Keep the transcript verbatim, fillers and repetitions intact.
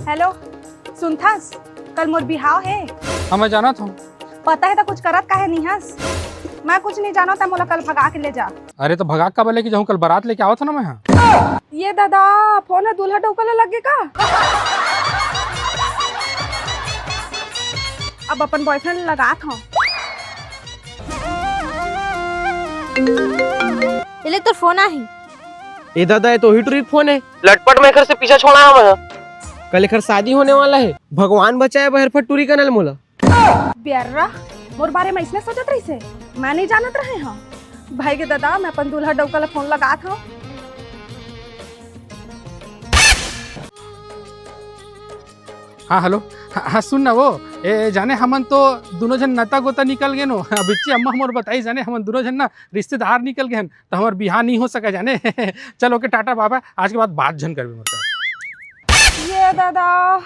Hello, सुनथस, कल मोर बिहाव हे। हाँ, मैं जानत हूँ। पता हे त कुछ करत काहे नहीं हस? मैं कुछ नहीं जानत, मोला कल भगा के ले जा। अरे त भगा काबर लेके जाहूँ, कल बारात लेके आवत हूँ ना मैं। हाँ, ये दादा, फोन ह दूल्हा डौका ला लग गे का? अब अपन बॉयफ्रेंड लगात हूँ। ले तोर फोन आही। ए दादा, ये तो ओही टुरी के फोन हे। लटपट में एखर से पीछा छोड़ा हूँ मैं। कल एखर शादी होने वाला हे, भगवान बचाए बहर फट टुरी कनल मोला। बेर्रा, मोर बारे में इसने सोचत रहिस हे, मैं नहीं जानत रहे हूँ। भाई के दादा, मैं अपन दूल्हा डौका ला फोन लगात हूँ। हाँ, हेलो। हाँ, हाँ, सुन ना वो, ए, जाने हमन तो दोनों झन नता गोता निकल गेन हो। अभिच्ची अम्मा मोर बताइस, जाने हमन दोनों झन ना रिश्तेदार निकल गेन, त हमर बिहाव नहीं हो सके जाने। चल, ओके, टाटा बाय बाय, आज के बाद बात झन करबे मोर से। ये दादा।